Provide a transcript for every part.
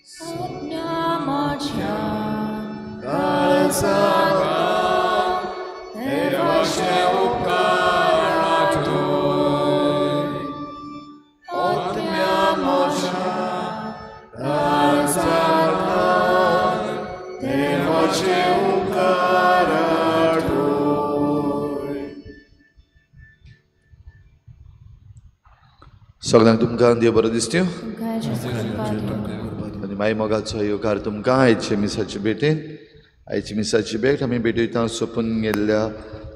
सगळ्यांक तुमकां देव बरो दिसत्यो आनी माई मोगाचो येवकार तुमकां आयचे मिसाचे भेटेन. आयची मिसाची भेट आमी भेटयता सोंपून गेल्ल्या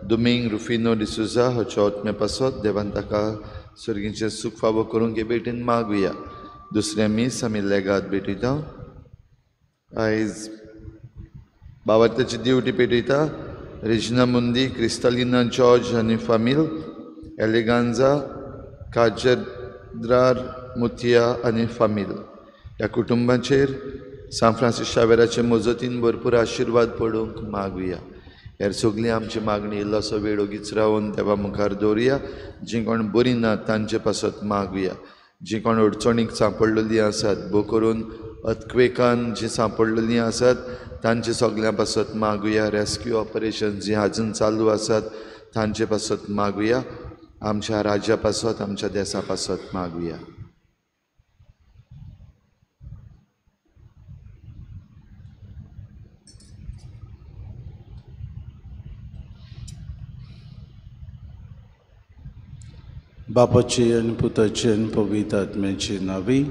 दुमींग रुफिनो डिसुजा हाच्या आत्म्या पासत देवान ताका सर्गीचें सूख फावो करूंक हे भेटेन मागुया. दुसरें मीस आमी लेगाद भेटयता. आयज बाबार्थाची दिवटी पेटयता रेजिना मुंदी, क्रिस्तालिना जॉर्ज आनी फामील, एलेगांजा काजद्रार मुथिया आनी फामील. ह्या कुटुंबाचेर सांत फ्रांसीस शावेराचे मजतीन भरपूर आशिर्वाद पडूंक मागुया. हेर सगळीं आमची मागणी इल्लोसो वेळ ओगीच रावन देवा मुखार दवरुया. जीं कोण बरीं ना तांचे पासत मागुया. जीं कोण अडचणीक सांपडलेलीं आसात, भोव करून अर्थक्वेकान जीं सांपडलेलीं आसात तांचे सगळ्यां पासत मागुया. रेस्क्यू ऑपरेशन जीं आजून चालू आसात तांचे पासत मागुया. आमच्या राज्या पासत, आमच्या देसा पासत मागुया. बापाची आनी पुताची आनी पवित्र आत्म्याची नावी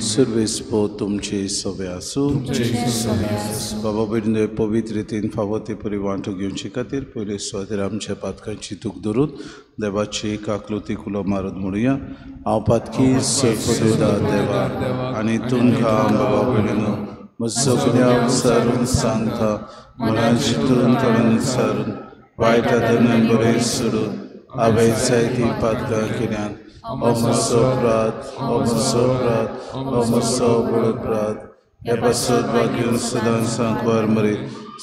सुर्वेस पो तुमची सवे आसूं. बाबा भयणीनो, पवित्र रितीन फावो ते परी वांटो घेवचे खातीर पयले सुवातेर आमच्या पातकांची दूख धरून देवाची काकलुती कुलो मारून म्हणुया. हांव पातकी सर्वदा देवा आनी तुमकां बाबा भयणीनो म्हजो गुन्यांव सारून सांगता, मनान चिंतून तणून सारून वायट आदरान बरें सोडून हांवें जायतीं पातकां केल्यात. हो म्हजो अपराध, हो म्हजो अपराध, हो म्हजो व्हड अपराध. हे पासत भाग्यून सदां सांकवार मरे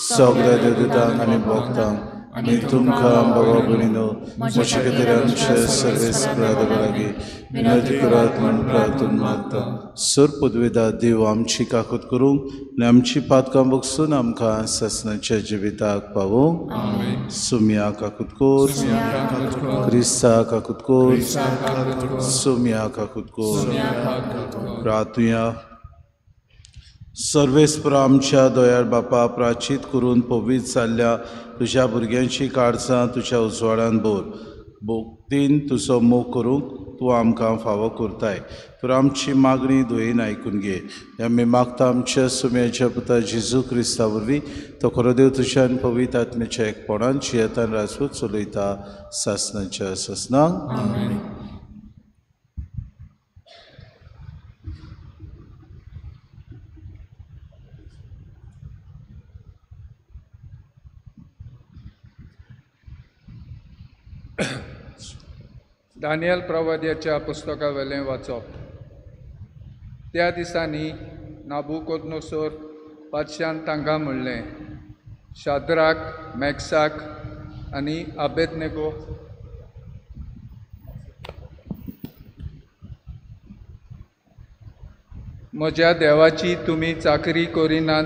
सगळ्या देवदूतांक आनी भक्तांक आनी तुमकां बाबा भयणीनो म्हजे खातीर आमच्या सर्वेस्परा देवा लागीं विनंती करात म्हूण प्रार्थना मागता. सर पदवेदा देव आमची काकूत करूंक आनी आमची पातकां बगसून आमकां सासणाच्या जिविताक पावोवंक. सुम्या काकूत कोर, क्रिस्ता काकूत कोर, सुम्या काकूत कोर. प्रार्थुया. सर्वेस्परा आमच्या दयाळ बापा, प्राचीत करून पवित्र जाल्ल्या तुज्या भुरग्यांची काळजां तुज्या उजवाडान भर. भक्तीन तुजो मोग करूंक तूं आमकां फावो करताय. तर आमची मागणी दुयेन आयकून घे. आमी मागता आमच्या सुम्याच्या पुता जेजू क्रिस्ता वरवीं, तो खरो देव तुज्या आनी पवित्र आत्म्याच्या एकपणान जियेतान राजपूत चलयता सासणाच्या सासणाक. दानियल प्रवाद्याच्या पुस्तकावेलें वाचप. त्या दिसांनी नाबुकोदनोसोर पातशान तांकां म्हणलें, शाद्राक, मॅक्साक आनी आबेदनेगो म्हज्या देवाची तुमी चाकरी करिनात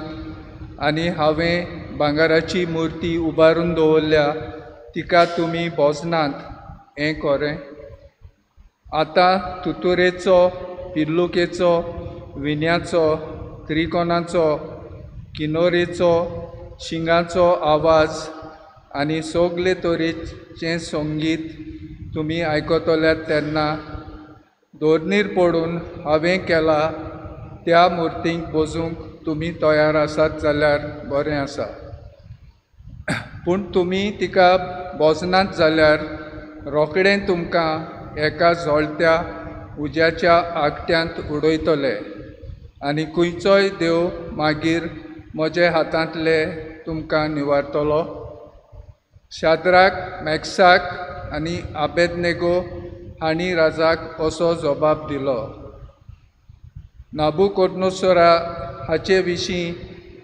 आनी हांवें भांगराची मुर्ती उबारून दवरल्या तिका तुमी भोजनात हें खरें. आतां तुतुरेचो, पिल्लुकेचो, विन्याचो, त्रिकोणाचो, किनोरेचो, शिंगाचो आवाज आनी सगले तरेचें संगीत तुमी आयकतल्यात तेन्ना दोर्नीर पडून हांवें केला त्या मुर्तींक बसूंक तुमी तयार आसात जाल्यार बरें आसा. पूण तुमी तिका बसनात जाल्यार रोखडें तुमकां एका जळत्या उज्याच्या आगट्यांत उडयतले आनी खंयचोय देव मागीर म्हजे हातांतले तुमकां निवारतलो. शाद्राक, मॅक्साक आनी आबेदनेगो हांणी राजाक असो जबाब दिलो, नाबुकोदनोसरा हाचे विशीं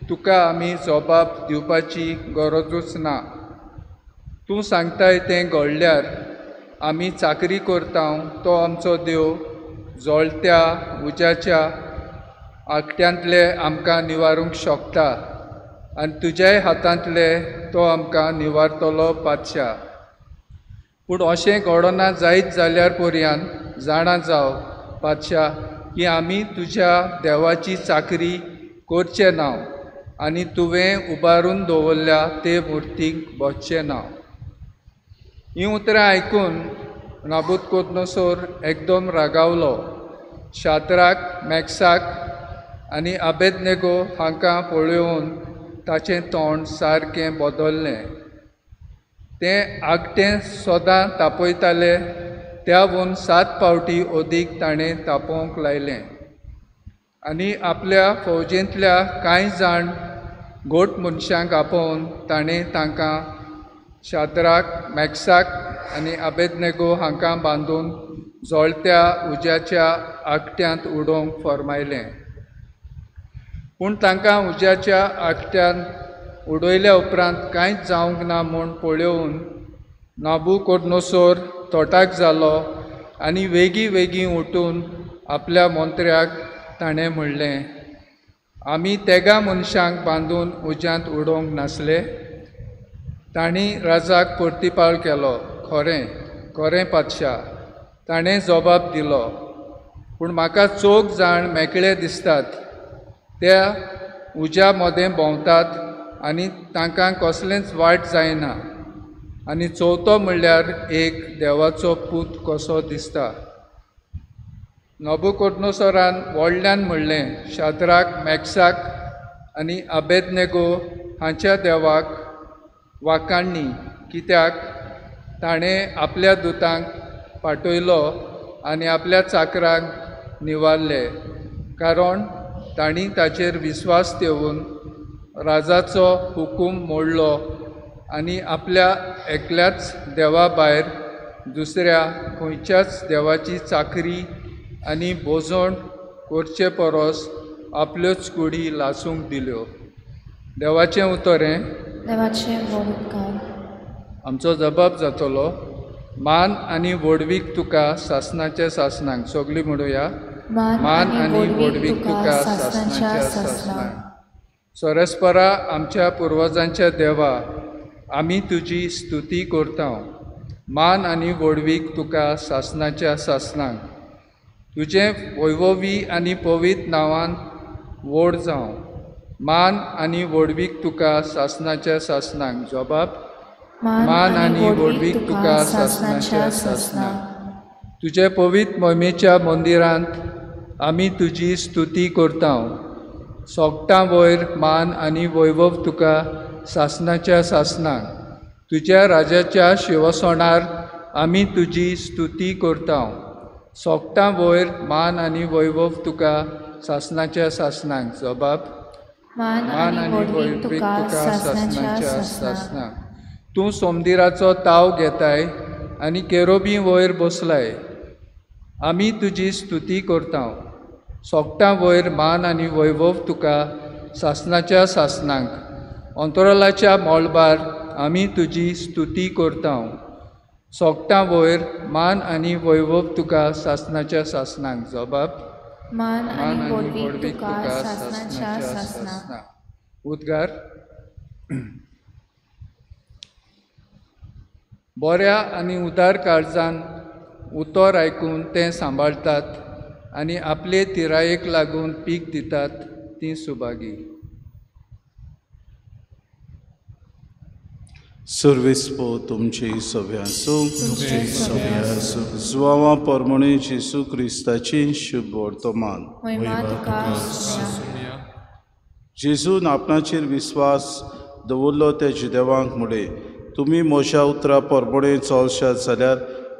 तुका आमी जबाब दिवपाची गरजूच ना. तूं सांगताय तें घडल्यार आमी चाकरी करता तो आमचो देव जळत्या उज्याच्या आकट्यांतले आमकां निवारूंक शकता आनी तुज्याय हातांतले तो आमकां निवारतलो पातशा. पूण अशें घडना जायत जाल्यार पर्यान जाणा जाव पातशा की आमी तुज्या देवाची चाकरी करचें ना आनी तुवें उबारून दवरल्या ते मुर्तीक बसचें ना. हीं उतरां आयकून नाबूदकोदनोसोर एकदम रागावलो. शाद्राक, मेशाक आनी आबेदनेगो हांकां पळोवन ताचें तोंड सारकें बदल्लें. तें आगटें सदां तापयताले त्यावून 7 फावटी अदीक ताणें तापोवंक लायलें आनी आपल्या फौजेंतल्या कांय जाण घोट मनशांक आपोवन ताणें तांकां शाद्राक, मेशाक आनी आबेदनेगो हांकां बांदून जळत्या उज्याच्या आगट्यांत उडोवंक फर्मायलें. पूण तांकां उज्याच्या आगट्यांत उडयल्या उपरांत कांयच जावंक ना म्हूण पळोवन नाबूकोदनोसोर तोटाक जालो आनी वेगीं वेगीं उठून आपल्या मंत्र्याक ताणें म्हणलें, आमी तेगा मनशांक बांदून उज्यांत उडोवंक नासले? तांणी राजाक प्रतिपाळ केलो, खरें खरें पातशा. ताणें जबाब दिलो, पूण म्हाका 4 जाण मेकळे दिसतात, त्या उज्या मदें भोंवतात आनी तांकां कसलेंच वायट जायना, आनी चवथो म्हणल्यार एक देवाचो पूत कसो दिसता. नबूकोदनोसोरान व्हडल्यान म्हणलें, शाद्राक, मेशाक आनी आबेदनेगो हांच्या देवाक वाखाणणी, कित्याक ताणें आपल्या दुतांक पाठयलो आनी आपल्या चाकरांक निवारले, कारण तांणी ताचेर विस्वास ठेवून राजाचो हुकूम मोडलो आनी आपल्या एकल्याच देवा भायर दुसऱ्या खंयच्याच देवाची चाकरी आनी भोजण करचे परस आपल्योच कुडी लासूंक दिल्यो. देवाचें उतर हें. देवाचें व्हड उपकार. आमचो जबाब जातलो, मान आनी व्हडवीक तुका सासणाच्या सासणाक. सगळीं म्हणुया, मान आनी व्हडवीक तुका सासणाच्या सासणाक. सरस्परा आमच्या पुर्वजांच्या देवा, आमी तुजी स्तुती करता. मान आनी व्हडवीक तुका सासणाच्या सासणाक. तुजें वैभवी आनी पवित्र नांवान व्हड जावं. मान आनी व्हडवीक तुका सासणाच्या सासणाक. जबाब, मान आनी व्हडवीक तुका सासणाच्या सासणाक. तुजे पवित्र मोहिमेच्या मंदिरांत आमी तुजी स्तुती करता. सोगटां वयर मान आनी वैभव तुका सासणाच्या सासणाक. तुज्या राजाच्या शिवसणार आमी तुजी स्तुती करता. सोगटां वयर मान आनी वैभव तुका सासणाच्या सासणाक. जबाब, मान आनी व्हडवीक तुका सासणाच्या सासणाक. तूं सोमदिराचो ताव घेताय आनी केरोबी वयर बसलाय. आमी तुजी स्तुती करता. सोगटां वयर मान आनी वैभव तुका सासणाच्या सासणाक. अंतराळाच्या मळबार आमी तुजी स्तुती करता. सोगटां वयर मान आनी वैभव तुका सासणाच्या सासणाक. जबाब, मान आनी व्हडवीक तुका सासणाच्या सासणाक. उद्गार. बऱ्या आनी उदार काळजान उतर आयकून तें सांबाळटात आनी आपले तिरायेक लागून पीक दितात ती सुभागी. सर्वेस्पो तुमची सभ्या आसूं. जुवांवा परमणे जेजू क्रिस्ताची शुभ वर्तमान. जेजून आपणाचेर विस्वास दवरलो त्या जुदेवांक म्हळें, तुमी म्हज्या उतरां परमणे चलशात जाल्यार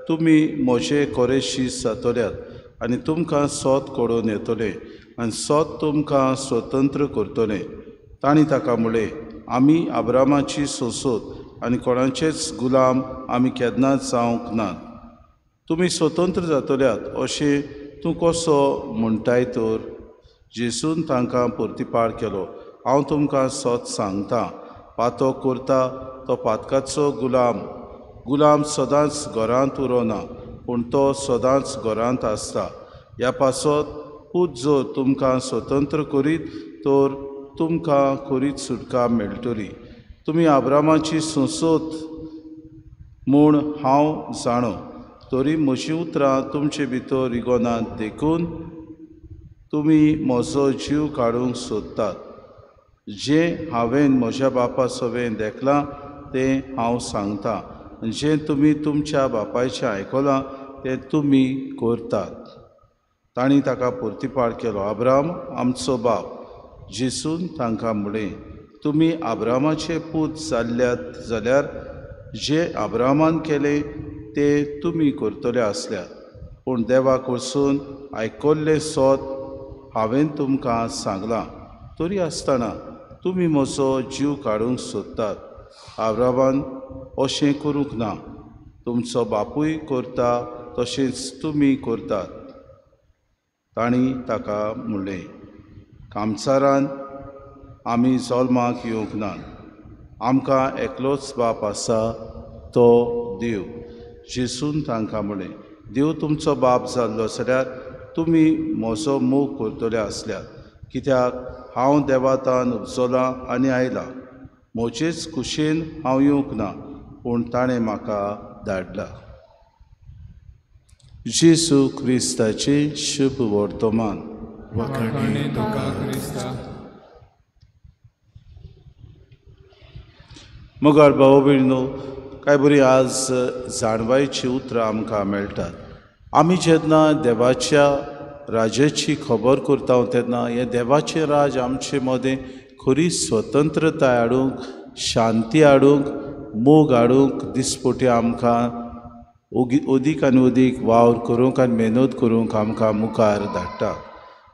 तुमी म्हजे खरे शीस जातल्यात आनी तुमकां सोत कळोवन येतलें आनी सोत तुमकां स्वतंत्र करतलें. तांणी ताका म्हळें, आमी आब्रामाची सोंसत आनी कोणाचेच गुलाम आमी केन्नाच जावंक नात. तुमी स्वतंत्र जातल्यात अशें तूं कसो म्हणटाय तर? जेजून तांकां प्रतिपाळ केलो, हांव तुमकां सत सांगता, पातो करता तो पातकाचो गुलाम. गुलाम सदांच घरांत उरना, पूण तो सदांच घरांत आसता. ह्या पासत पूत जर तुमकां स्वतंत्र करीत तर तुमकां खरीच सुटका मेळटली. तुमी आब्रामाची संसद म्हूण हांव जाणो, तरी म्हजीं उतरां तुमचे भितर रिगोनात देखून तुमी म्हजो जीव काडूंक सोदतात. जें हांवें म्हज्या बापा सवें देखलां तें हांव सांगतां, जें तुमी तुमच्या बापायचें आयकलां तें तुमी करतात. तांणी ताका प्रतिपाळ केलो, आब्राम आमचो बाप. जेसून तांकां म्हणलें, तुमी आब्रामाचे पूत जाल्ल्यात जाल्यार जें आब्रामान केलें तें तुमी करतले आसल्यात. पूण देवा कडसून आयकल्लें सोद हांवें तुमकां सांगलां, तरी आसतना तुमी म्हजो जीव काडूंक सोदतात. आब्रामान अशें करूंक ना, तुमचो बापूय करता तशेंच तुमी करतात. तांणी ताका म्हणलें, कामसारान आमी जल्माक येवंक ना, आमकां एकलोच बाप आसा, तो देव. जेसून तांकां म्हणलें, देव तुमचो बाप जाल्लो जाल्यार तुमी म्हजो मोग करतले आसल्यात, कित्याक हांव देवातान उपजलां आनी आयलां. म्हजेच कुशेन हांव येवंक ना, पूण ताणें म्हाका धाडला. जेसू क्रिस्ताचें शुभ वर्तमान. मगर भाव भयणीनो, काय बरी आज जाणवायची उतरां आमकां मेळटात. आमी जेन्ना देवाच्या राजाची खबर करता तेन्ना हें देवाचें राज आमचे मदें खरी स्वतंत्रताय हाडूंक, शांती हाडूंक, मोग हाडूंक दिसपटी आमकां अदीक आनी अदीक वावर करूंक आनी मेहनत करूंक आमकां मुखार धाडटा.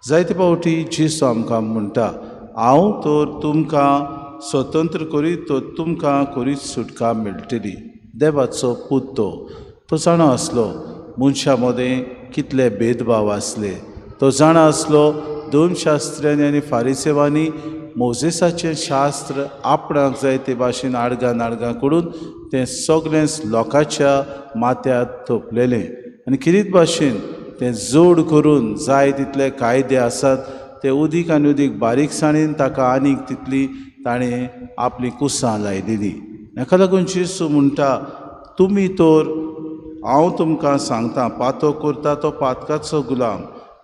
जायते फावटी जेजू आमकां म्हणटा, हांव तर तुमकां स्वतंत्र करीत तर तुमकां खरीच सुटका मेळटली. देवाचो पूत तो तो जाणा आसलो मनशां मदें कितले भेदभाव आसले. तो जाणा आसलो धर्मशास्त्र्यांनी आनी फारिसेवांनी मोजेसाचें शास्त्र आपणाक जाय ते भाशेन आडगां नाडगां करून तें सगळेंच लोकांच्या माथ्यार थोपलेलें आनी किरीत भाशेन तें जोड करून जाय तितले कायदे आसात ते उदीक आनी उदीक बारीकसाणेन ताका आनीक तितली ताणें आपली कुसां लायलेली. हाका लागून जेजू म्हणटा, तुमी तर हांव तुमकां सांगता, पातो करता तो पातकाचो गुलाम.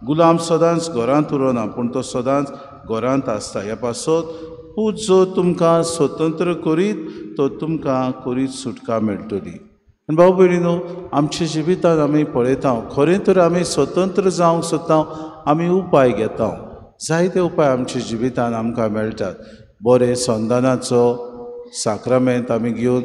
गुलाम सदांच घरांत उरना, पूण तो सदांच घरांत आसता. ह्या पासत पूत जो तुमकां स्वतंत्र करीत तो तुमकां करीत सुटका मेळटली. आनी भाव भयणीनो, आमच्या जिवितांत आमी पळयता, खरें तर आमी स्वतंत्र जावंक सोदता, आमी उपाय घेता. जायते उपाय आमच्या जिवितांत आमकां मेळटात. बरें संदानाचो साक्रामेंत आमी घेवन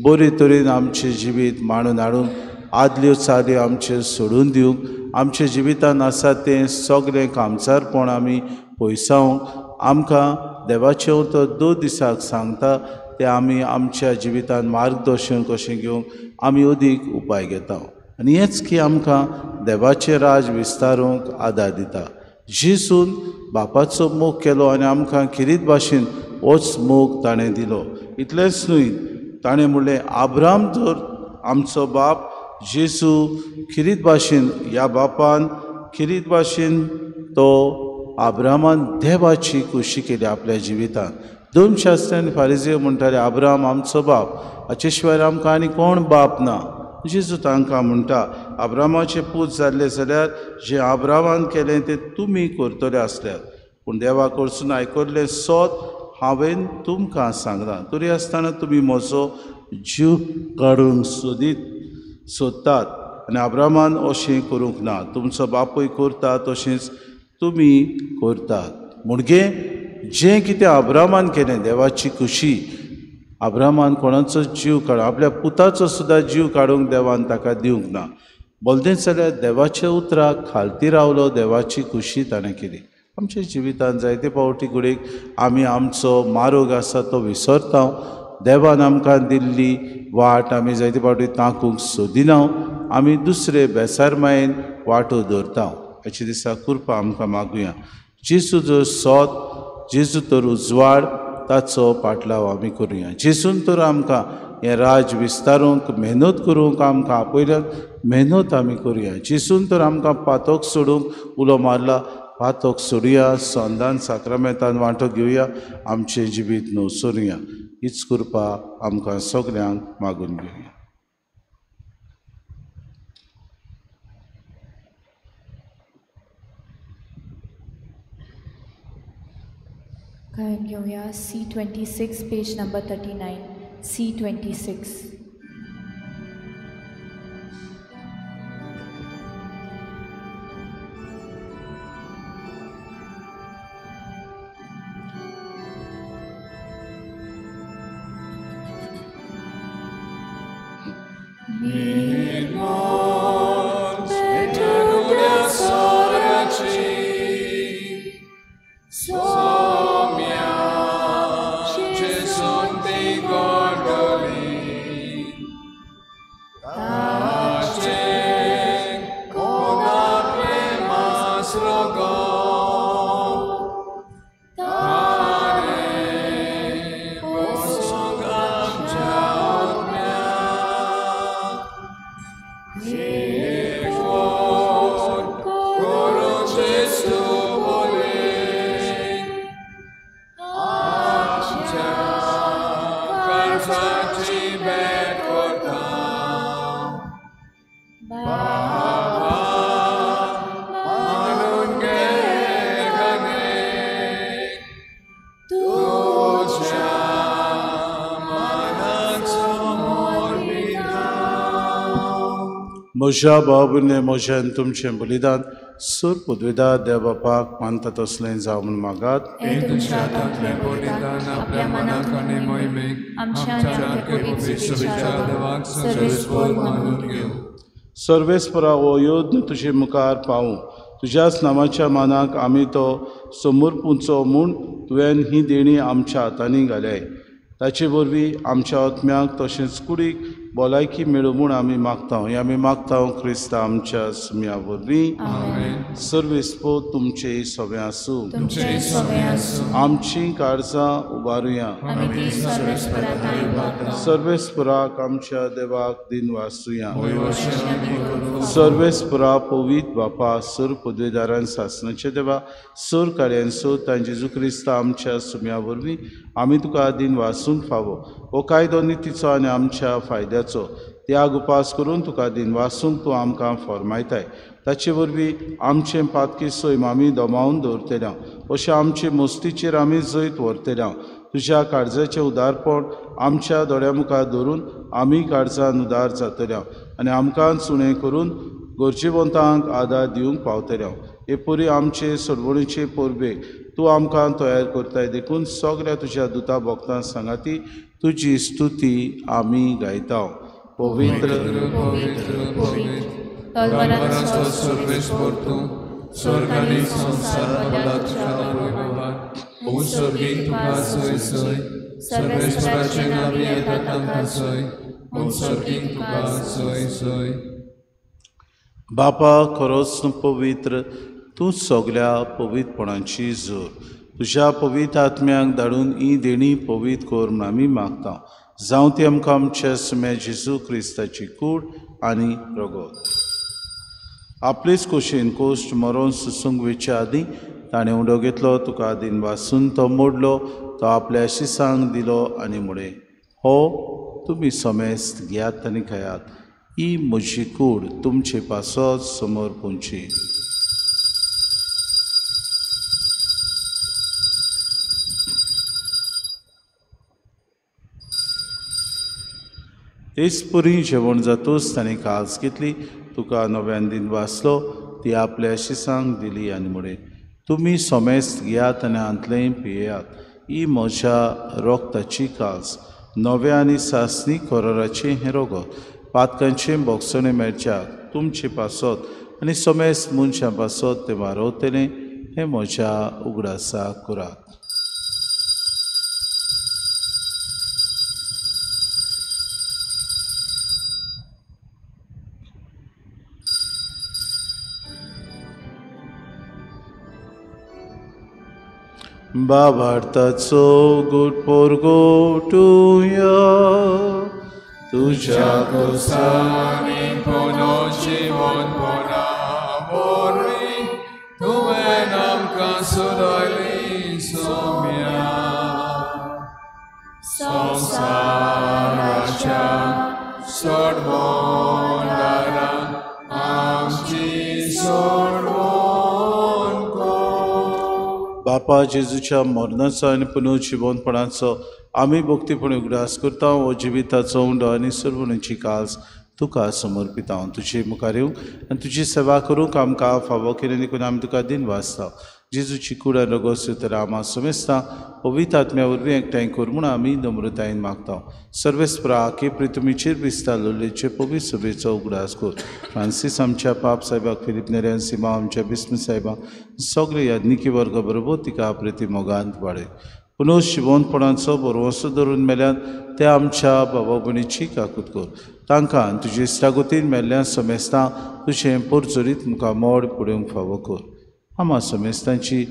बरे तरेन आमचें जिवीत मांडून हाडून आदल्यो चाल्यो आमच्यो सोडून दिवंक, आमच्या जिवितांत आसा तें सगळें कामसारपण आमी पयसावंक आमकां देवाचें उतर 2 दिसाक सांगता तें आमी आमच्या जिवितांत मार्गदर्शन कशें घेवंक आमी अदीक उपाय घेता. आनी हेंच की आमकां देवाचें राज विस्तारूंक आदार दिता. जेजून बापाचो मोग केलो आनी आमकां खेरीत भाशेन होच मोग ताणें दिलो. इतलेंच न्हय, ताणें म्हणलें, आब्राम जर आमचो बाप, जेजू खेरीत भाशेन ह्या बापान खेरीत भाशेन तो आब्रामान देवाची खोशी केली आपल्या जिवितांत. धर्मशास्त्री आनी फारिजेव म्हणटाले, आब्राम आमचो बाप, हाचे शिवाय आमकां आनी कोण बाप ना. जेजू तांकां म्हणटा, आब्रामाचे पूत जाल्ले जाल्यार जें आब्रामान केलें तें तुमी करतले आसल्यात, पूण देवा कडसून आयकल्लें सोद हांवें तुमकां सांगलां, तरी आसतना तुमी म्हजो जीव काडूंक सोदतात. आनी आब्रामान अशें करूंक ना, तुमचो बापूय करता तशेंच तुमी करतात. म्हणगे जें कितें आब्रामान केलें देवाची खुशी, आब्रामान कोणाचो जीव काड, आपल्या पुताचो सुद्दां जीव काडूंक देवान ताका दिवंक ना. बोलतेंच जाल्यार देवाच्या उतराक खालती रावलो, देवाची खुशी ताणें केली. आमच्या जिवितांत जायते फावटी घडयेक आमी आमचो मार्ग आसा तो विसरता. देवान आमकां दिल्ली वाट आमी जायते फावटी ताकूंक सोदिना, आमी दुसरे बेसारमायेन वाटो दवरता. हाचे दिसा कृपा आमकां मागुया. जेजू जर सोद, जेजू तर उजवाड, ताचो पाटलाव आमी करुया. जेजून तर आमकां हें राज विस्तारूंक मेहनत करूंक आमकां आपयल्यात, मेहनत आमी करुया. जेजून तर आमकां पातक सोडूंक उलो मारला, पातक सोडुया, संदान साक्रामेंतान वांटो घेवया, आमचें जिवीत न्हू सोडुया. हीच कृपा आमकां सगल्यांक मागून घेवया. गायन घेवया C26 page number 39 C26. म्हज्या बाबूने म्हज्यान तुमचें बलिदान सूर पदवेदार देव बापाक मानता तसलें जावं म्हूण मागात. सर्वेस्परा हो यज्ञ तुजे मुखार पावूं, तुज्याच नामाच्या मानाक आमी तो समर्पुचो म्हूण तुवें ही देणी आमच्या हातांनी घाल्याय. ताचे वरवीं आमच्या आत्म्याक तशेंच कुडीक भलायकी मेळूं म्हूण आमी मागता. हें आमी मागता क्रिस्ता आमच्या सुम्या वरवीं. सर्वेस्पोत तुमचे सगळें आसूं. आमचीं काळजां उबारुया. सर्वेस्पराक आमच्या देवाक दिन वासुया. सर्वेस्परा पवित्र बापा, सर पदवेदारान सासनाचे देवा, सर कार्यांसो तांचे जेजू क्रिस्ता आमच्या सुम्या वरवीं आमी तुका दिन वासूंक फावो. हो कायदो नितीचो आनी आमच्या फायद्याचो त्याग उपास करून तुका दिन वासूंक तूं आमकां फॉर्मायताय. ताचे वरवीं आमचें पातकी सैम आमी दमावन दवरतले, अशें आमचे मस्तीचेर आमी जैत व्हरतले. तुज्या काळजाचें उदारपण आमच्या दोळ्या मुखार धरून आमी काळजान उदार जातले आनी आमकां सुणें करून गरजेवंतांक आदार दिवंक पावतले. हे परी आमचे सोडवणीचे परबेक तूं आमकां तयार करताय, देखून सगळ्या तुज्या दुता भक्तां सांगाती तुजी स्तुती आमी गायता. पवित्र पवित्र पवित्र तलवाराचो सर्वेस्पर तूं, स्वर्ग आनी संवसार भरला तुज्या वैभवान. उत्सर्गीक तुका सय सय, सर्वेस्पराचें नांव येता तांकां सय, उत्सर्गीक तुका सय सय. बापा खरोच तूं पवित्र, तूं सगल्या पवित्रपणाची जोर. तुज्या पवित्र आत्म्याक धाडून ही देणी पवित्र कर म्हूण आमी मागता. जावं ती आमकां आमच्या सुम्या जेजू क्रिस्ताची कूड आनी रगत. आपलेच कुशीन कोश्ट मरोन सुसूंक वेच्या आदीं ताणें उडो घेतलो, तुका दिन वासून तो मोडलो, तो आपल्या शिसांक दिलो आनी म्हळें, हो तुमी समेस्त घेयात आनी खायात, ही म्हजी कूड तुमचे पासत समोर पुंची. तेच पुरी जेवण जातूच ताणें कास घेतली, तुका नव्यान दिन वाचलो, ती आपल्या शिसांक दिली आनी म्हळें, तुमी समेस्त घेयात आनी हांतलें पियेयात, ही म्हज्या रोगताची कास, नव्या आनी सासणी कराराचें हें रोगत, पातकांचें बोगसणें मेळच्याक तुमचे पासत आनी समेस्त मनशां पासत तें वारवतलें, हें म्हज्या उगडासा करात. बाबार्थाचो गुट पोरगोटुया तुज्या कोसांनी पुनो जिवनपणा वरवीं तुवें तुवें आमकां सोडयली सोम्या संवसाराच्या सोडवणारा आमची सोडवण कर. बापा जेजूच्या मरणाचो आनी पुनर्जिवनपणाचो आमी भक्तीपणी उगडास करता. हो जिविताचो उंडो आनी सर्वणीची कास तुका समर्पिता. तुजे मुखार येवंक आनी तुजी सेवा करूंक आमकां फावो केली देखून आमी तुका दिन वाचता. जेजूची कूड आनी रगत तर आमा समेस्ता पवित्र आत्म्या वरवीं एकठांय कर म्हूण आमी नम्रतायेन मागता. सर्वेस्परा की प्रितुमीचेर विस्तार लोलयेचे पवित्र सभेचो उगडास कर. फ्रांसीस आमच्या पाप साहेबाक, फिलीप नेरियन सिमा आमच्या बिस्म साहेबाक, सगळे याज्ञिकी वर्ग बरोबर तिका प्रिती मोगांत वाडय. पुनः शिवोनपणाचो बरवसो धरून मेल्यान ते आमच्या बाबा भयणीची काकूत कर. तांकां तुजे इश्टागतीन मेल्ल्या समेस्तां तुजें पोरजोरीत मुखार मोड पडोवंक फावो कर. आमा समेस्तांची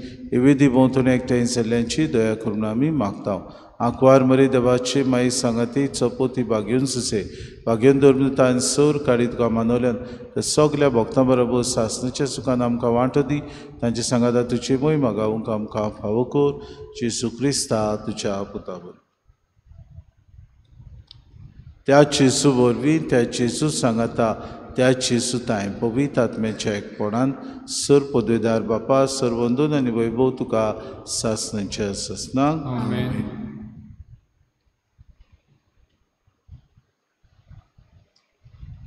विधी भोंवतणी एकठांय जाल्ल्यांची दया करून आमी मागता. आंकवार मरी देवाची माई सांगाती चपोती बागेवन सुसे बागेवन धर्मतान सर काडीत तुका मानवल्यान त्या सगल्या भक्तां बरोबर सासणाच्या सुखान आमकां वांटो दी. तांचे सांगाता तुजी मोय मागावंक आमकां फावो कर. जेजू क्रिस्ता तुज्या पुता बरोबर त्या जेजू वरवीं त्या जेजू सांगाता त्या जेजू तांय पवित्र आत्म्याच्या एकपणान सर पदवेदार बापा सर्वंदन आनी वैभव तुका सासणाच्या सासणाक.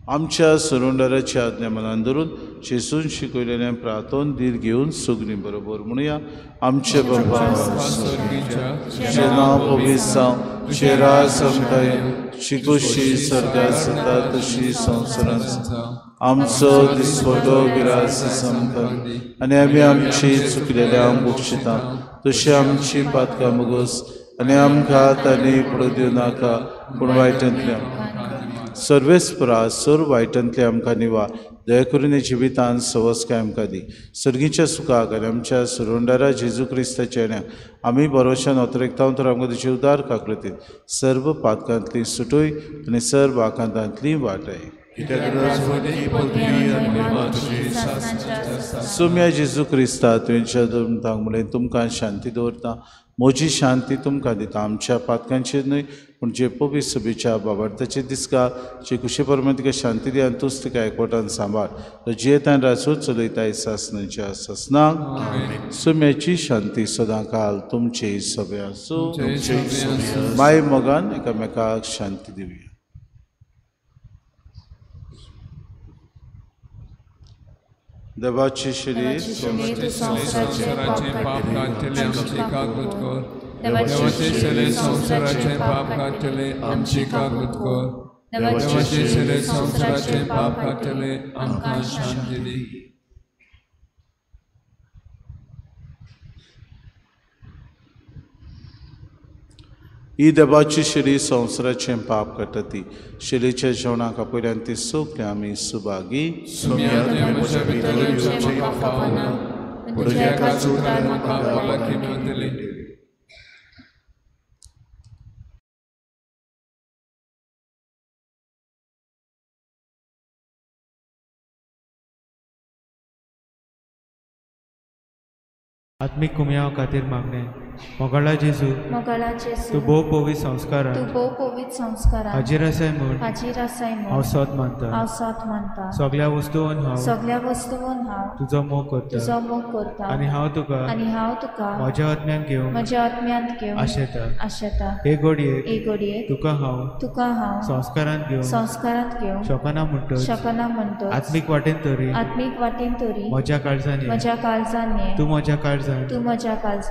आमच्या सरुंडराची आज्ञा मनान धरून जेजून शिकयलेलें प्रार्थन धीर घेवन सगळीं बरोबर म्हणुया. आमचे बापा तुजें नांव पवित्र जावं, तुजें राज आमकां येवं, तुजी खोशी स्वर्गांत जाता तशी संवसारांत जावं. आमचो दिसवडो गिरास आमकां आनी आमी आमची चुकलेल्यांक बक्षिता तशी आमची पातकां मुगोस आनी आमकां तांणी पडूं दिवं नाका पूण वायटांतल्यान सर्वेस्परा सर वायटांतले आमकां निवा. दया करून जिवितान सवसकाय आमकां दी. सर्गीच्या सुखाक आनी आमच्या सुरुंडारा जेजू क्रिस्ताच्या येण्याक आमी भरोशान अतरेकता तर आमकां तुजे उदार काकृतीन सर्व पातकांतली सुटूय आनी सर्व आकांतांतली वाटय. सुम्या जेजू क्रिस्ता तुवें धर्मतांक म्हणलें तुमकां शांती दवरता, म्हजी शांती तुमकां दिता. आमच्या पातकांचेर न्हय पूण जे पवित्र सभेच्या बाबार्थाचे दिसका जे कुशे परमाण तिका शांती दी आनी तूच तिका एकवटान सांबाळ. तो जियेतान राजो चलयता सासणाच्या सासणाक. सुम्याची शांती सदां काल तुमचे सभे आसूं. माय मोगान एकामेकाक शांती दिवया. देवाचे शरीर संवसाराचें पाप काडटले आमची काकूत कर. देवाचे शरीर संवसाराचें पाप काडटले आमची काकूत कर. देवाचे शरीर संवसाराचें पाप काडटले आमकां शांती दी. ही देवाची शरीर संवसाराचें पाप काडटा ती शरीराच्या जेवणाक आपयल्यान ती सगळीं आमी सुभागी. आत्मीक कुमयाव खातीर मागणें. मोगाळा जेजू, तूं भोव पवित्र संस्कारान हाजीर आसाय म्हूण हांव सोद मानता. सगळ्या वस्तून हांव तुजो मोग करता आनी हांव तुका म्हज्या आत्म्यांत घेवंक आशेता. हे घडयेक तुका हांव संस्कारांत घेवंक शकना म्हणटच आत्मीक वाटेन तरी म्हज्या काळजान ये, तूं म्हज्या काळजान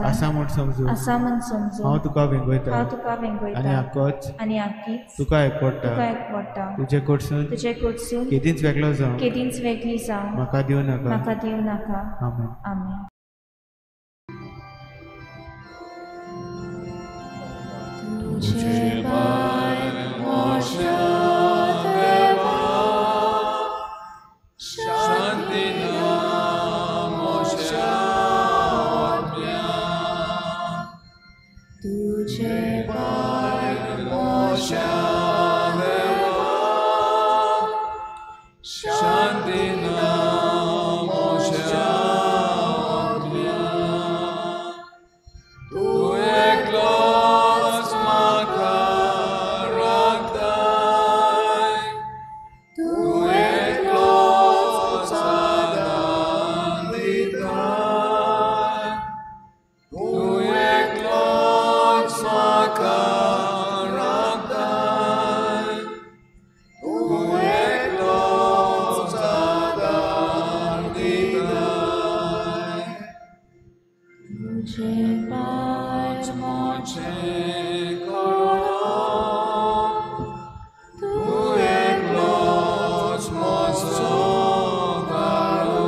आसा म्हूण समजू हांव तुका वेंगयता आनी आक्कीच तुका एकवटा. तुजे कडसून केदींच वेगळो जावं म्हाका दिवं नाका. आमेन. शांती ना मोशा. तुझे पांय मोचे कळो तूं एकलोच म्हजो गाळो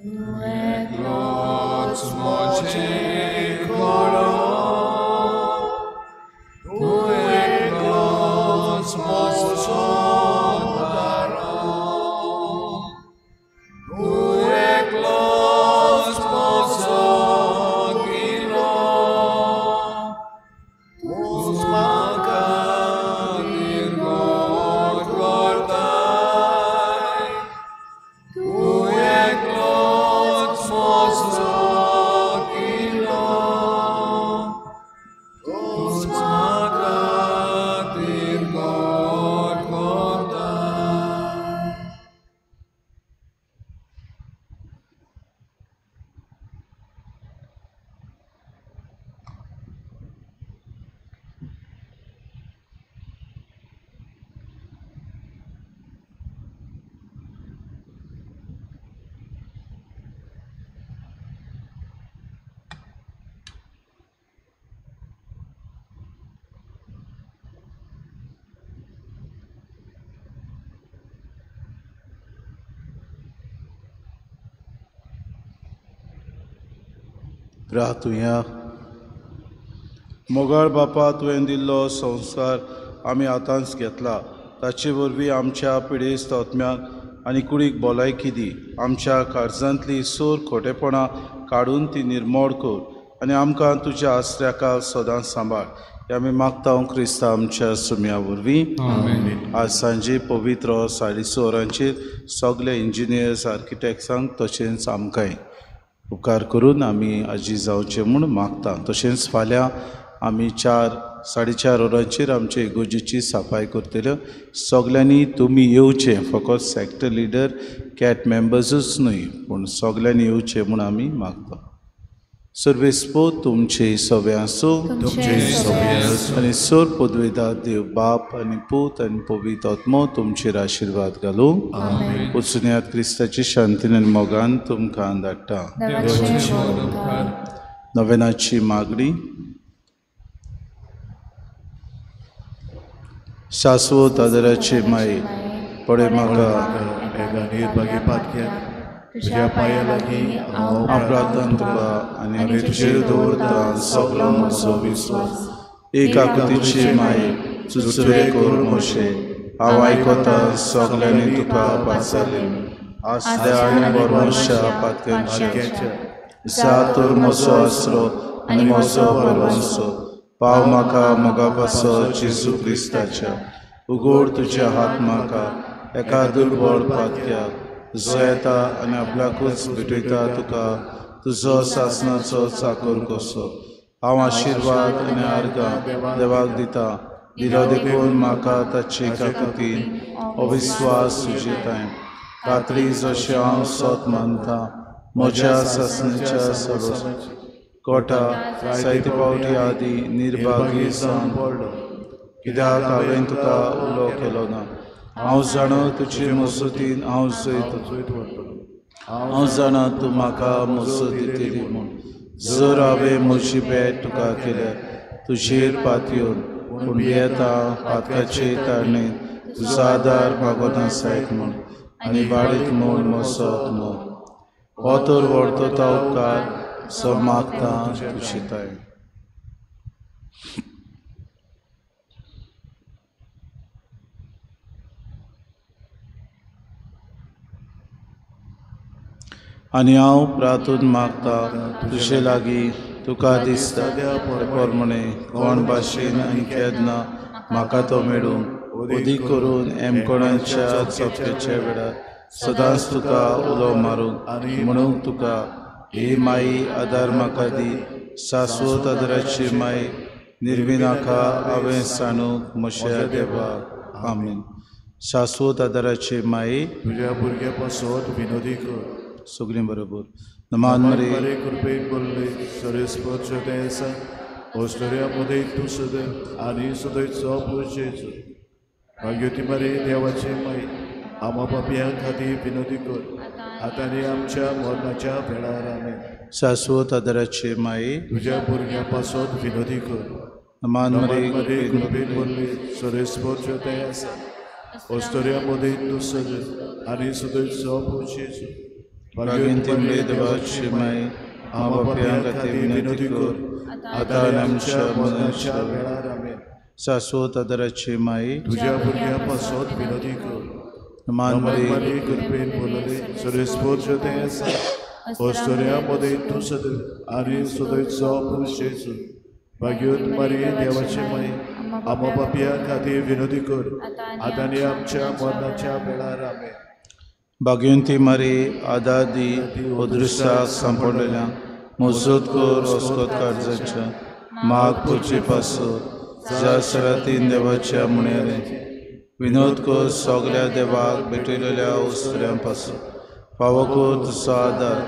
तूं एकलोच मोचे कळो तूं एकलोच म्हजो गाळो तूं एकलोच म्हजो गिरो तूंच म्हाका निर्गोड करताय तूं एकलोच म्हजो गिरो तूंच म्हाका निर्गोड करताय. प्रार्थुया. मोगाळ बापा, तुवें दिल्लो संस्कार आमी आतांच घेतला, ताचे वरवीं आमच्या पिडेस्त आत्म्याक आनी कुडीक भलायकी दी. आमच्या काळजांतली सोर खोटेपणां काडून ती निर्मोळ कर आनी आमकां तुज्या आसऱ्याकाल सदांच सांबाळ. हें आमी मागता क्रिस्ता आमच्या सुम्या वरवीं. आज सांजे पवित्र 6:30 वरांचेर सगळे इंजिनियर्स आर्किटेक्ट्सांक तशेंच आमकांय उपकार करून आमी आजी जावचें म्हूण मागता. तशेंच फाल्यां आमी 4-4:30 वरांचेर आमचे इगोर्जेची सफाय करतले. सगल्यांनी तुमी येवचें, फकत सेक्टर लिडर कॅट मेंबर्सूच न्हय पूण सगल्यांनी येवचें म्हूण आमी मागता. सर्वेस्पो तुमचे सवे आसूं आनी सोर पदवेदार देव बाप आनी पूत आनी पवित्र आत्मो तुमचेर आशिर्वाद घालूं. वचुनयात क्रिस्ताची शांतीन आनी मोगान तुमकां धाडटा. नवेनाची मागणी. शाश्वत आदराची माई, पळय म्हाका एका निर्भागी पातक्याक तुज्या पांया लागीं हांव प्रार्थना तुका आनी तुजेर दवरता सगलो म्हजो विस्वास. एक आकृतीची माई, चुचुरे कर मोशे, हांव आयकता सगल्यांनी तुका पाचारले आसल्या आनी बरवंशा पातक्यांच्या जा तर म्हजो आसरो आनी म्हजो बरवंसो पाव म्हाका मोगा पासो जेजू क्रिस्ताच्या. उगोड तुज्या हात म्हाका एका दुर्बळ पातक्याक जयता आनी आपल्याकूच भेटयता तुका तुजो सासणाचो चाकर कसो. हांव आशिर्वाद आनी आर्गां देवाक दिता, दिलो देखून म्हाका ताची काकुतीन अविस्वास सुजिताय. रात्री जशें हांव सोत मानता म्हज्या सासणाच्या सरोस कोटा जायते पावटी आदी निर्भागी जावन पडलो, कित्याक हांवें तुका उलो केलो ना. हांव जाणा तुजे मजतीन हांव जैत व्हरतलो, हांव जाणा तूं म्हाका मजत दितली म्हूण. जर हांवें म्हजी भेट तुका केल्या तुजेर पातयेवन, पूण भियेता पातकाचे तारणेन तुजो आदार मागोना जायत म्हूण आनी बाळीत म्हूण म्हजो आत्मो. हो तर व्हडतो तो उपकार सो मागता तुजी ताय. आनी हांव प्रार्थून मागता तुजे लागीं तुका दिसता प्रमाणे कोण भाशेन आनी केन्ना म्हाका तो मेळूंक अदीक करून एमकोणाच्या चपकेच्या वेळार सदांच तुका उलो मारूंक म्हणूंक तुका ही माई आदार म्हाका दी. शाश्वत आदाराची माई निर्विनाका हांवें सांडूंक म्हज्या देवा. आमीन. शाश्वत आदाराची माई तुज्या भुरग्या पासत विनोदी कर. सगळीं बरोबर नमान मरे कृपेन बोल्ले सर्वेस्पर तें आसा ओस्टोरिया मदें तूं सदैव आनी सदैव पुजेचो. भाग्यवती मरे देवाची माई आमा पापयां खातीर विनोदी कर आतां आनी आमच्या मरणाच्या वेळार. आमीन. शाश्वत आदाराचे माये तुझ्या भुरग्या पासत विनोदी कर. नमान मरे कृपेन भरले सरेस्पर ते आसा अस्तुऱ्यां मदीं तूं सदय आनी सदयचो जेजू भाग्यवंती मरिये देवाची माये आम्हा पाप्यां खातीर विनोदी कर आतां आनी आमच्या मरणाच्या वेळार. आमेन. शाश्वत आदाराची माये तुझ्या भुरग्यां पासत विनोदी कर. नमान मरिये कृपेन भरले सरेस्पर ते आसा अस्तुऱ्यां मदीं तूं सदय आनी सदयचो जेजू भाग्यवंत मरिये देवाची माये आम्हा पापयां खातीर विनोदी कर आतां आनी आमच्या मरणाच्या वेळार. आमेन. भाग्यवंती मारी आदार दी अदृश्टाक सांपडलेल्या मजत कर अस्कत काळजाच्या माग पुरचे पासत ज्या सरातीन देवाच्या म्हणयारे विनोद कर सगळ्या देवाक भेटयलेल्या उस्तऱ्यां पासून फावो कर तुजो आदार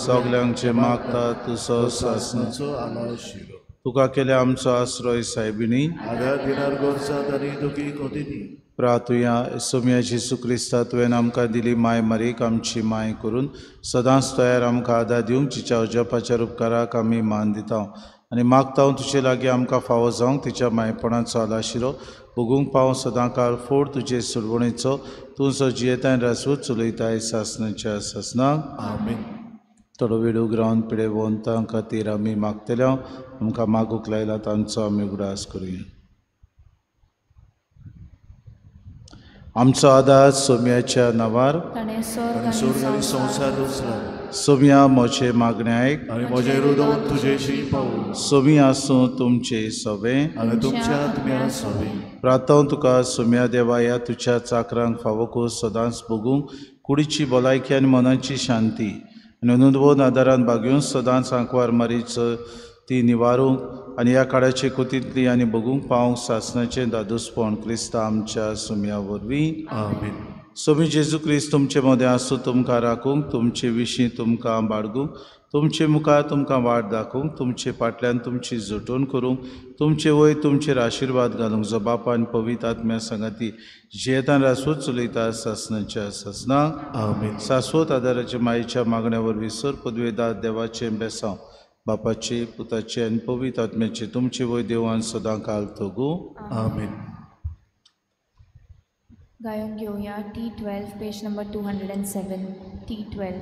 सगल्यांक जे मागता तुजो सासणाचो आलाशिरो. तुका केल्या आमचो आश्रय सायबिणी आदार दिनार गोरसात आनी दुखी कोतिनी. प्रातुया सोम्या जेजू क्रिस्ता तुवें आमकां दिली माय मारीक आमची माय करून सदांच तयार आमकां आदार दिवंक तिच्या अजपाच्या उपकाराक आमी मान दिता आनी मागता तुजे लागीं आमकां फावो जावंक तिच्या मायपणाचो आलाशिरो भोगूंक पाव सदां काळ फोड तुजे सुरवणेचो तूं सो जियेताय राजवत चलयताय सासणाच्या सासणाक. आमेन. थोडो वेळ उगरावन पिडे वंतां खातीर आमी मागतले आमकां मागूंक लायला तांचो आमी उगडास करुया. आमचो आदार सोम्याच्या नांवार स्वर्ग आनी संवसार रचला. सोम्या म्हजें मागणें आयक आनी म्हजें हृदय तुजेशी पावूं. सोमी आसूं तुमचें सवें आनी तुमच्या आत्म्या सवें. प्रार्थना तुका सोम्या देवा ह्या तुज्या चाकरांक फावो कर सदांच भोगूंक कुडीची भलायकी आनी मनाची शांती आनी अनुदवोन आदारान बागेवन सदांच आंकवार मारीच ती निवारूंक आनी ह्या काळाचे कोतींतली आनी भोगूंक पावंक सासणाचें दादोसपण क्रिस्ता आमच्या सोम्या वरवीं. आमेन. सोमी जेजू क्रिस्त तुमचे मदें आसूं तुमकां राखूंक तुमचे विशीं तुमकां बाळगूंक तुमचे मुखार तुमकां वाट दाखोवंक तुमचे फाटल्यान तुमची जटवण करूंक तुमचे वयर तुमचेर आशिर्वाद घालूंक जो बापान पवित्र आत्म्या सांगाती जियेतान रासवत चलयता सासणाच्या सासणाक. आमेन. शाश्वत आदाराच्या मायेच्या मागण्या वरवीं सर पदवेदार देवाचें बेसांव बापाचे पुताचे आनी पवित्र आत्म्याचे तुमचे वयर देवान सदां काल तगूं. आमेन. गायन घेवया T12 page number 207 T12.